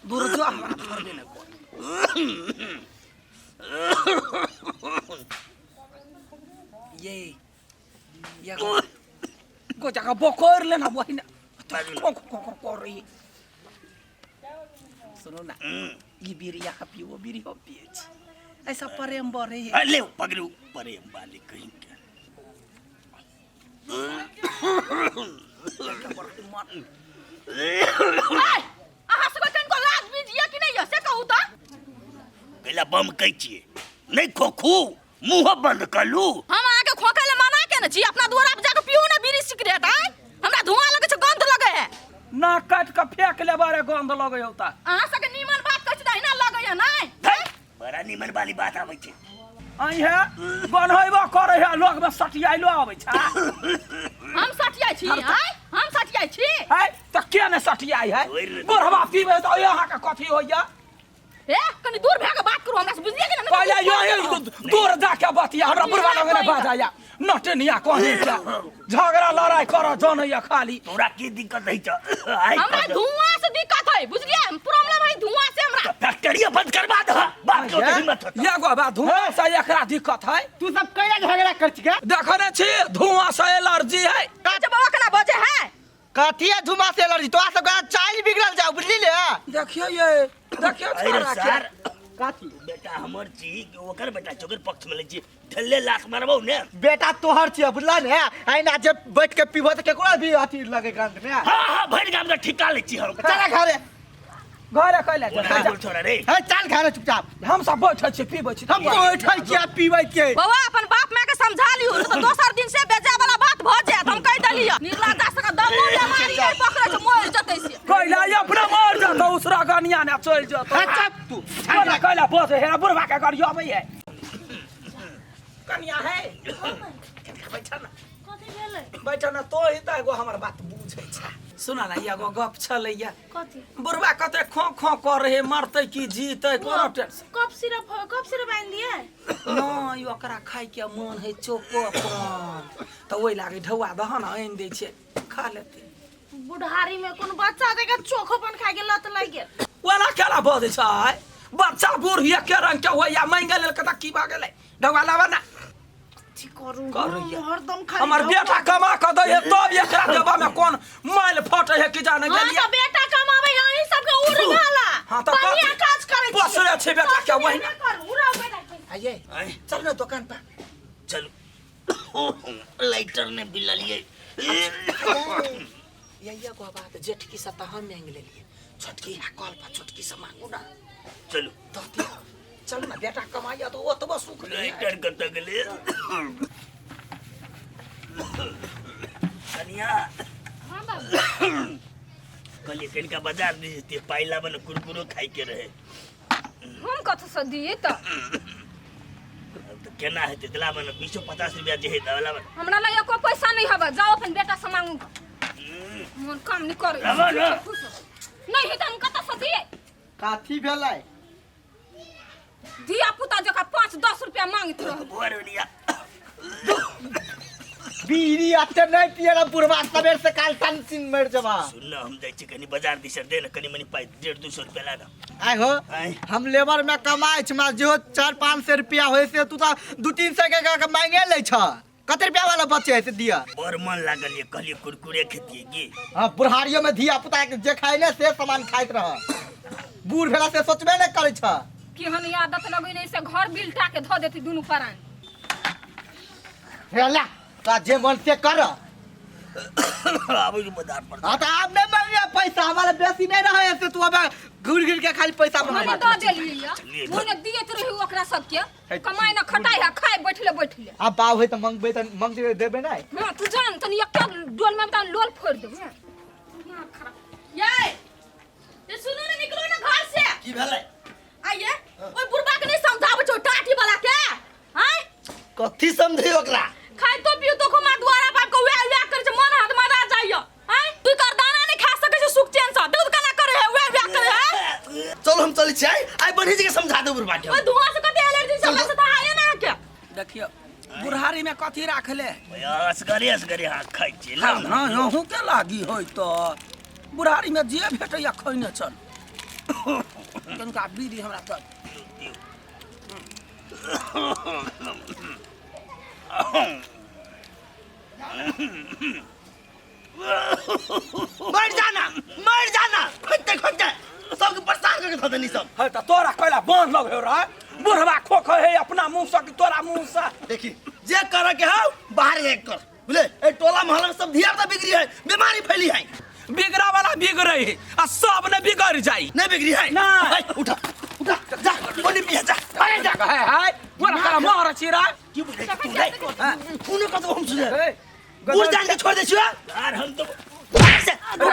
दूर जो हमरा धरबे नहि कर। ये ये गो जगह बोकर लेना वही ना खो खो खो खो रही। सुनो ना, ई बीड़ी यहाँ पियो, बीड़ी हम पिए छी, ऐसा प्रेम बढ़े है। ले पकड़ू प्रेम वाली कहीं के। अहाँ सबके कनिको लाज बीज यऽ कि नहि यऽ से कहू तऽ? कैला बम कहै छियै नहि खोखू, मुँह बंद कलू। हम अहाँके खोकै लए मना केने छी, अपना दुआरा पर जाके पियू ने बीड़ी सिगरेट। आँय, हमरा धुआं लगै छै, गंध लगै है। नाक काटि कऽ फेंक लेबा रे, गंध लगै हौ तऽ। अहाँ सबके नीमन बात कहै छी तऽ अहिना लगैया नहि? बड़ा नीमन वाली बात आबै छै। आई है बनहेबो करे है, लोग में सटियाइलो आबै छै। हम सटियाइ छी? आँय, हम सटियाइ छी? है तऽ के ने सटियाइ है? बुढ़वा पीबै तऽ अहाँके कथी होइया? ए, कनी दूर भए के बात करू हमरा से, बुझलियै कि ने? पहिले यो यो दूर जाके बतिया, हमरा बुढ़वा लग ने बाजाया नटनिया कहीं के झगड़ा लड़ाई कर जनैया खाली। तोरा की दिक्कत है छ? आइ हमरा धुआं से दिक्कत है, बुझलियै? प्रॉब्लम है धुआं से हमरा। फैक्ट्री बंद करवा दह, बाप के हिम्मत होता। एगो बा धुआं से एकरा दिक्कत है। तू सब कैला झगड़ा कर छी? देखने छी धुआं से एलर्जी है। काज बाबा केना बजे है? कथी है धुआं से एलर्जी? तोरा सब चाइल बिगड़ल जाओ, बुझली ले? देखियो ये, देखियो। अरे छोरा के। सर कथी? बेटा हमर छी कि ओकर बेटा छै, ओकर पक्ष में लै छी, ढल्ले लात मारबौ ने। बेटा तोहर छी, बुझला ने? आइना जे बैठ के पीबो तऽ केकरो भी अथी लगे गंध ने। हाँ हाँ, भरि गाम के ठिका लै छी हम। चल घरे। घरे कैला ओना बोल छोरा रे। हे चल घरे चुपचाप। हम सब बैठे छी पीबै छी। हम बैठे छी आ पीबै छी। बौआ, अपन बाप माय के समझा लियौ, नहि तऽ दोसर दिन से बेजा वाला बात भऽ जायत, हम कहि देलियै। निर्लज्जा सबके दमो बेमारी नहि पकड़ै छै, मरि जेतै से। कैला ई अपना मर जतौ, उसरा गनिया ने चलि जतौ। हे चुप तू। कैला कैला बजे हे बुढ़वा के गरियाबै है। कनिया है, बैठ ना। कथी भेलै? बैठ ना, तो ही तऽ एगो हमर बात बुझै छै। सुन ना, एगो गप छलैया। कथी? बुढ़वा कते खो खो कर रहे, मरतै कि जीतै कोनो टेंशन। कप सिरप हो, कप सिरप आनि दिए? नहि, ओकरा खाय के मन है चोको पान, तऽ ओहि लागे ढौआ दह ने, आनि दै छियै, खा लेतै। बुढ़ारी में कोनो बच्चा देखा चोखोपन खाय के लत लागि गेल। ओना केना बजै छै? बच्चा बूढ़ एके रंग के होइया, मांगि लेलकै तऽ की भऽ गेलै? ढौआ लाबऽ ने। कथी करू? करैया। हरदम खाली हमर ढौआ। बेटा कमा कऽ दै है तब एकरा देबा में कोन माइल फटै है कि जाने हाँ गेलियै। तऽ बेटा कमाबै अहीं सबके उड़ भाला। हाँ तऽ बढ़िया कथी? काज करै छी। पोसले छै बेटा के वही। नहि करू, उड़ाउ बेटा के। आइये आँय? चल ने दुकान पर। चलू, लाइटर ने बिललियै। यही एगो बात, जेठकी से तऽ हम मांगि लेलियै, छोटकी आ कल पर छोटकी से मांगू ना। चलू। दऽ दियौ, चल ना, बेटा कमाइया तऽ ओतबो सुख नहि है। लाइटर कतऽ गेलै कनिया? हाँ बाबू। कहलियै कनिका बाजार नहि जेतियै, पाइ लाबऽ ने, कुरकुरो खाइके रहै। हम कथी से दियै तऽ? आब तऽ केना हेतै? तऽ लाबऽ ने, 20-50 रुपया जे हइ तऽ लाबऽ ने। हमरा लग एको पैसा नहीं हवे, जाओ अपन बेटा से मांगू। मन काम नहीं करे। लाबऽ ने। नहीं है तऽ हम कतऽ से दियै? कथी भेलै? धिया पुता जकाँ 5-10 रुपया मांगैत रह। बोर लिया। बीड़ी अते नहीं पिएगा बुढ़वा, सबेर से काल सन सिन मर जबा। सुन न, हम जाइ छी कनी बाजार दिस, दे ने कनी मनी पाइ, 150-200 रुपया ला ना। आय हो? आय। हम लेबर में कमाइ छी, हमरा जेहो 400-500 रुपया होय से तू तऽ 200-300 के के मांगे लै छ। कते रुपया वाला बचे है से दिया? बड़ मन लागल ये, कहलिए कुरकुरे खेतिए की। हाँ, बुढ़ारियो में धिया पुता के जे खाइ ने से सामान खाइत रह, बूढ़ भेला से सोचबे नहीं करै छ। केहन आदत लगेने से घर बिलटा के धऽ देती दुनू प्राण। हे ला, तोरा जे मन से कर। आबै छी बाजार पर। हाँ तऽ आब नहीं मांगिया पैसा, हमारा बेसी नहीं रहे से तू अब घूर घूर के खाली पैसा हम मांगे। दऽ देलियै या चलिए। मोने दियत रही ओकरा सबके, कमाइ न खटाइ है, खाइ बैठले बैठले। आब बाप है तऽ मंगबै तऽ मंगते देबै नहीं। हाँ तू जान तनी एकटा डोल में तनी लोल फोड़ देबो। दिमाग खराब। ये ये सुनू ने, निकलो ना घर से। की भेलै? आइए, ओइ बुढ़बा के नहीं समझाबै छौ टाटी वाला के? आय। कथी समझे ओकरा? खाइतो पियो खुमा दुआरा बाप के वएह वएह करै छै, मन हाथ मारा जाइए। आय, तू कर दाना नहीं खा सकै छै सुख चैन से, दूध केना करे है, वएह वएह करे है। चलो हम चलै छी, आइ आइ बढ़ी जी के समझा देब बुढ़बा के। ओइ धुआं से कते एलर्जी छै, हमरा से तऽ आइए ना के। देखियो, बुढ़ारी में कथी राखले? असगरे असगरे अहाँ खाइ छी लाउ ने। ना अहूँ के लागी होय तऽ बुढ़ारी में जे भेटैया खैने चल। कनिका बीड़ी हमरा तऽ मर जाना मर जाना, खोजते खोजते सबके परेशान करके धऽ देनी सब। है तऽ तोरा कैला बांध लग हो रहा बुढ़वा खोख है अपना मुंह से कि तोरा मुंह से? देखी जे करे के हौ बाहर जाके कर, बुझले? ए टोला मोहल्ला में सब धिया पुता बिगड़ी है, बीमारी फैली है। बिगड़ा वाला बिगड़े है आ सब ने बिगड़ जाई। नहीं बिगड़ी है ना। है, उठा उठा जा बोली पिया जा अरे जा। है है गोरा करा मार छिरा की बुझे तू रे खून कत हम सुझे ए बुझ जान के छोड़ दे छियो यार हम तो से कथी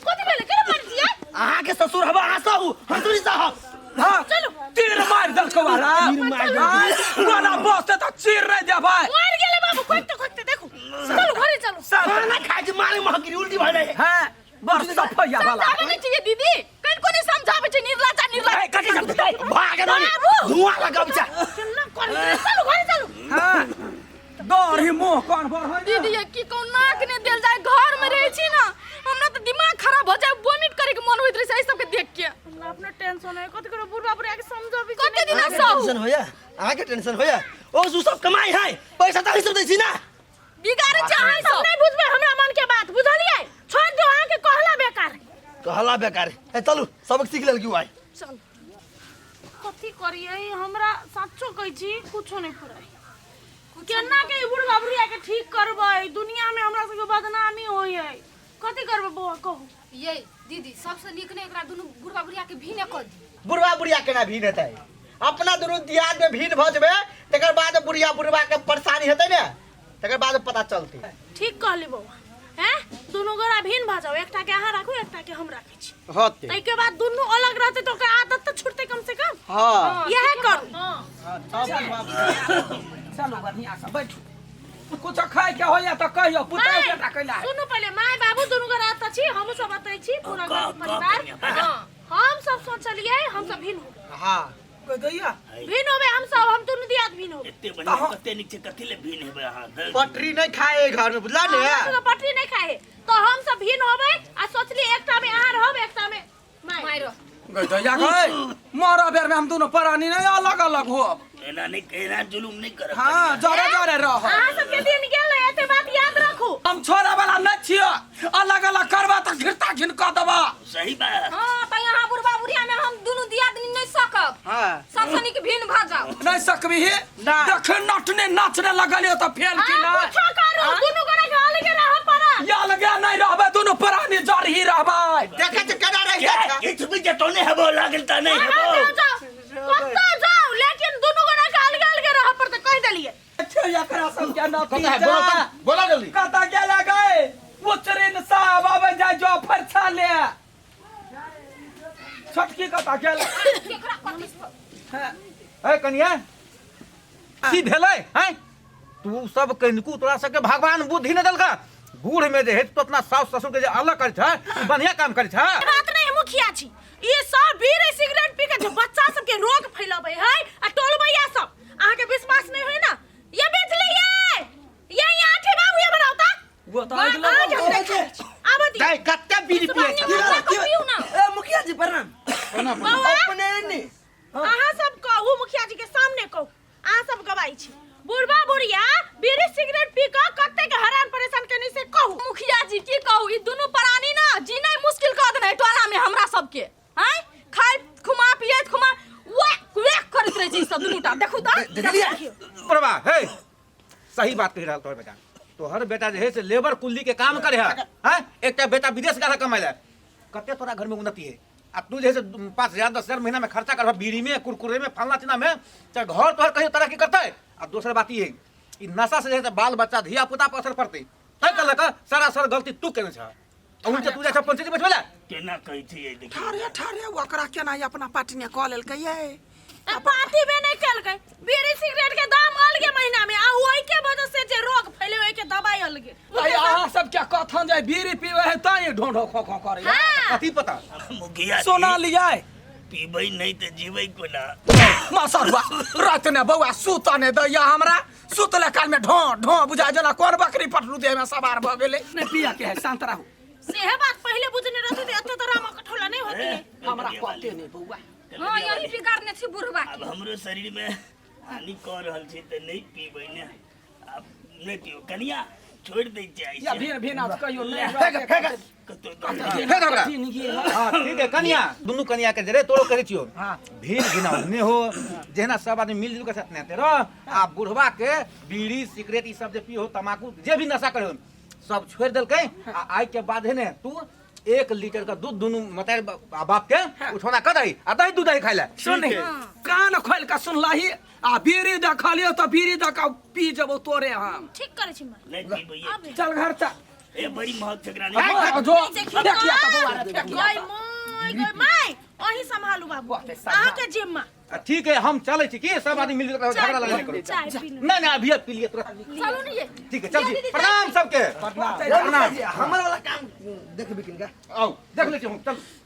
कथी भेलै? केना मारै छियै? अहाँ के ससुर हवा अहाँ सहू हम थोड़ी साहब। हां चलू। तीर मार दलको वाला तीर मार देलको। गोला बसते त चीर रे दे भाई। मरि गेलै बाबू खोजते खोजते। देखू चलू घरे चलू। खाना खाइ छी मारे महगिरी उल्टी भऽ जाइ है। हां बस सफैया वाला। समझाबै नहि छियै दीदी, कनिको नहि समझाबै छै। निर्लज्जा निर्लज्जा। ए, कथी समझतै? भाग नानी बाबू! धुआं लगाबै छै। केना करै छै? चलू घरे चलू। हां दौड़ी मुंह कान पर है। दीदी ये की कहूँ, नाक नहि देल जाय। घर में रहै छी ना, हमरा तऽ दिमाग खराब हो जाय, वोमिट करे के मन होइत रहै छै एहि सबके देख के। हमरा अपना टेंशन है, कथी करू? बुढ़बा बुढ़िया के समझाबै छी। कते दिना अहाँके सहू? टेंशन होइया? अहाँके टेंशन होइया? ओ सु सब कमाइ है पैसा तऽ अहीं सब दै छी ना। बिगाड़ै छै अहाँ अहाँ सब सब। नहि बुझबै हमरा मन के बात, बुझलियै? छोड़ दियौ, अहाँके कहला बेकार। कहला बेकार। ए चलू, सबक सीख लेलकी आइ। चल कथी करियै? हमरा सच्चो कहै छी कुछो नहि फुराइ। केना के ई बुढ़बा बुढ़िया के ठीक करबै? दुनिया में हमरा सबके बदनामी होइ है। कथी करबै बौआ कहू? ये दीदी सबसे नीक ने एकरा दुनू बुढ़बा बुढ़िया के भीने कऽ दी। बुढ़वा बुढ़िया केना भीन हेतै? अपना दुनू दियाद में भीन भऽ जेबै तकर बाद बुढ़िया बुढ़वा के परेशानी हेतै ने, तकर बाद पता चलतै। ठीक कहली बौआ। हैं दुनू गोरा भिन्न भऽ जाओ, एकटा के अहाँ राखू एकटा के हम राखै छी। होते ताहिके बाद दुनू अलग रहतै तऽ ओकर आदत तऽ छूटतै कम से कम। हाँ इएह करू। चलू बढ़िया से बैठू, कुछ खाय के होइया तऽ कहियो पुतहु माय, बेटा कैला है। सुनू पहिले माय बाबू दुनू गोरा एतऽ छी, हमहूँ सब एतै छी पूरा कह, घर कह, परिवार। कनिया। हम सब सोचलियै हम सब भिन्न होबै। हाँ कहि दैया भिन्न होबै हम सब, हम दुनू दियाद भिन्न होबै। एते बढ़िया कते नीक छै, कथी ले भिन्न हेबै अहाँ? पटरी नहीं खाए घर में, बुझला ने? हमरा सबके पटरी नहीं खाए तो हम सब भिन्न होबै आ सोचलियै एकटा में अहाँ रहब एकटा में माय। माय रह। गई दैया गई मरऽ बेर में हम दोनों प्राणी नहीं अलग अलग होब। एना नहीं, एना जुलुम नहीं करब। हाँ जरे जरे रह। अहाँ सबके दिन गेल है, एते बात याद रखू। हम छोड़े वाला नहीं छियो, अलग अलग करबा तऽ घिरता घिन कऽ देबा। सही बात। हाँ त यहाँ बुढ़बा बुढ़िया में हम दुनू दियादनी नहीं सकब। हाँ सबसे नीक भिन्न भऽ जाओ। नहीं सकबी? ना। देख नटने नाचने लगलियो तऽ फेल की अहाँ ना कुछो करू दुनू गोरा के अलगे रहऽ पड़त। या लगे नहीं रहबे दोनों प्राणी जर ही रहबे। देखे छै केना रहि जाइ छै। किछु भी जतौने हेबो लागल तऽ नहीं अहाँ हेबो। जाओ जाओ कतऽ जाओ, लेकिन दुनू गोरा के अलगे अलगे रहऽ पड़तै, कहि देलियै। अच्छा एकरा सब के कतऽ है? नतीजा बोला तऽ, बोला जल्दी। कतऽ गेले गए उचरिन साहब आबै जाय जो फरछा ले छोटकी कतऽ गेल? केकरा कथी ए कनिया की भेलै हैं? तू सब कनिकू तोरा सबके भगवान बुद्धि नहि देलका। बूढ़ में जे है तो अपना सास ससुर के जे अलग करै छै, ई बढ़िया काम करै छै। बात नहीं मुखिया जी, ये सब बीड़ी सिगरेट पी के जे बच्चा सबके रोग फैलाबै है आ टोलबैया सब, अहाँ के विश्वास नहीं होय ना? ये बिजली ये ये आठे बाबू ये बनाओ ता वो तऽ आगि अहाँ के लगल। हम देखै छी। आबऽ दियौ। दाइ कते बीड़ी पिए छै? पियू ना। ए मुखिया जी प्रणाम। बौआ अपने ने अहाँ सब कहू मुखिया जी के सामने कहू, अहाँ सब गवाई छी बुढ़बा बुढ़िया बीड़ी सिगरेट पी कऽ कते के हैरान परेशान केने से कहू। मुखिया जी की कहू, ई दुनू प्राणी ना जीनाइ मुश्किल कऽ देने है टोला में हमरा सबके। हैं खाइत खुमा पियैत खुमा वेक वेक करैत रहै छै ई सब दुनू टा। देखू तऽ देखलियै प्रभा हे सही बात कहि रहल तोहर बेटा। तोहर बेटा जे है से लेबर कुल्ली के काम करे है, हैं? एकटा बेटा विदेश गेल है कमाय लए, कते तोरा घर में उन्नति है आ तू जे है से 5,000 10,000 महीना में खर्चा करबह बीड़ी में कुरकुरे में फलना चिना में, तऽ घर तोहर कहियो तरक्की करतै? आ दोसर बात ई है ई नशा से जे है से बाल बच्चा धिया पुता पर असर पड़तै, तै कहलक सरासर गलती तू केने छह। अहूँ के तू जाइ छह पंचायती बैठबै लए? केना कहै छै देखियौ। ठारे ठारे ओकरा केना ई अपना पार्टी ने कऽ लेलकै ये? आ पार्टी में नहीं केलकै, बीड़ी सिगरेट के दाम अलगे महीना में आ ओई के वजह से जे रोग फैले ओई के दवाई अलगे। अरे अहाँ सब के कथन जाय बीड़ी पीवे है ताई ढोंढो खो खो करे। हाँ। कथी पता मुखिया जी। सोना लियाय पीबै नहि तऽ जीबै कोना। मसरुआ रात ने बौआ सुत ने दैया हमरा, सुतले काल में ढो ढो बुझा जेना कोन बकरी पटरू देह में सवार भऽ गेलै। नहि पिया के है, शांत रहू। सेहे बात पहिले बुझने रहती तऽ एते तऽ रामा कठौला नहि होती। हमरा पते नहि बौआ। हाँ, यही बिगाड़ने छी बुढ़वा आब के। हमरो शरीर में हानि कऽ रहल छै तऽ नहि पीबै ने, आब नहि पीब कनिया, छोड़ि दै छियै या आइसँ। भिन भिन आज कहियो नहि। फेक, फेक। कतौ फेक ओकरा। हाँ ठीक है कनिया, दुनू कनिया के जरे तोरो कहै छियो। हाँ। भीड़ घिनाव नहि हो, जहिना सब आदमी मिलजुल के साथ नहि रह। आ बुढ़वा के बीड़ी सिगरेट ई सब जे पियो, तमाकू जे भी नशा करे सब छोड़ि देलकै। आ आइ के बाद है ने तू 1 लीटर का दूध दुनू मतारी बाप के उठौना कर दही आ दही दूध दही खाइ ले। सुन, कान खोल के सुनलही आ बीड़ी देखलियो तऽ बीड़ी दऽ कऽ पी जेबौ तोरे हम। ठीक करै छी माय। नहि पीबै। चल घर चल। ए बड़ी महग छकरा। जो देखी। देखिया तऽ बौआ रे, फेकिया। गय माय, गय माय, अहीं सम्हालू बाबू। बाप रे, सम्हाल। अहाँके जिम्मा। आ ठीक है, हम चलै छी की सब आदमी मिलजुल के झगड़ा लड़ाई नहीं करू। चाय पी लू। नहीं नहीं, अभी पी लिए तुरंत। चलू नहीं ये। ठीक है चल जी, प्रणाम सबके। प्रणाम। हमर वाला काम देखबी किनका। आओ देख ले छी हम, चल।